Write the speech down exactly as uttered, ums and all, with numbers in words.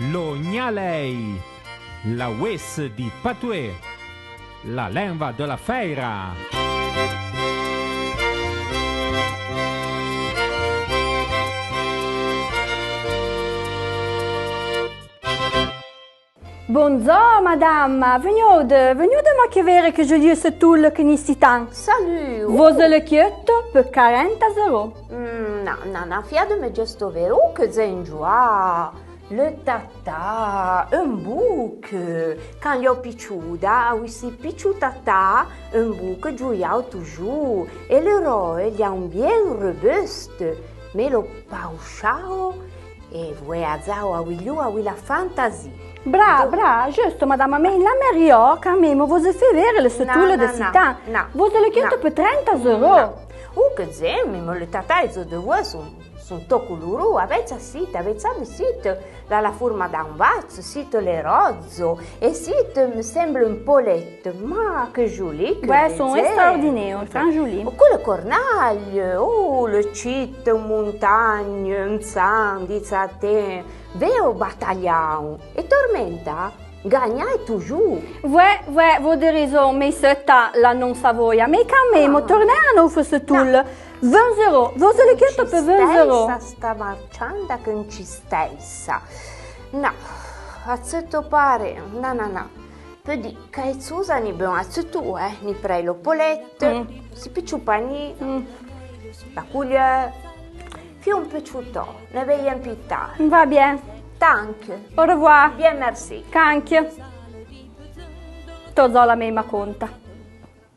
Lo gnalèi, la vouése di patoué, la lenva de la fèira. Bondzor, madama, vegnoude, vegnoude ma que vére que joli setoule que n'i si tan. Salut. Vo-z-le queuto pe quaranta euro. Mm, na, na, na, fiade-me justo vére, que dzen joa. Le tata, un bouc, can l'iò pitchouda, avouì si pitchou tata, un bouc, jouiao toujour, e le ro, e l'ian bien robuste, me lo pouchao, e voué adzao avouì lou, avouì la fantasie. Bra, bra, justo, madama, me la mèriò, can mémo, vo-z-e fé vére le setoule de sitan. Vo-z-le queuto pe trenta euro. Ou que dzen, mémo le tata e zo de voué son Son to coulourou, avètsa site, avètsa de site, la, la fourma d'an vatso, site le rodzo, e site me semble un polet, ma que joli que. Voué, son extraordinéo, enfin joli. Ou que le cornalio, oh, le cite, montagne, un tsan, di tsaten, veo batagliao, e tormenta, Gagna toujour. Voué, voué, vo-z-e rézon, me seta la non savoia, me can mémo, tornèi a nouf setoule. Vin euro, vo-z-le queuto pe vin euro. Sta marchanda que n'i stèisa. Na, a tseto pare, na, na, na. Pe di, caetsusa ni bon a tseto, eh, ni prei lo polet, si pitchou pani, la coulière. Fé un pitchouto, ne vèyen pi tar. Va bien. Tanque. Au revoir. Bien, merci. Canque. To zo la méma conta.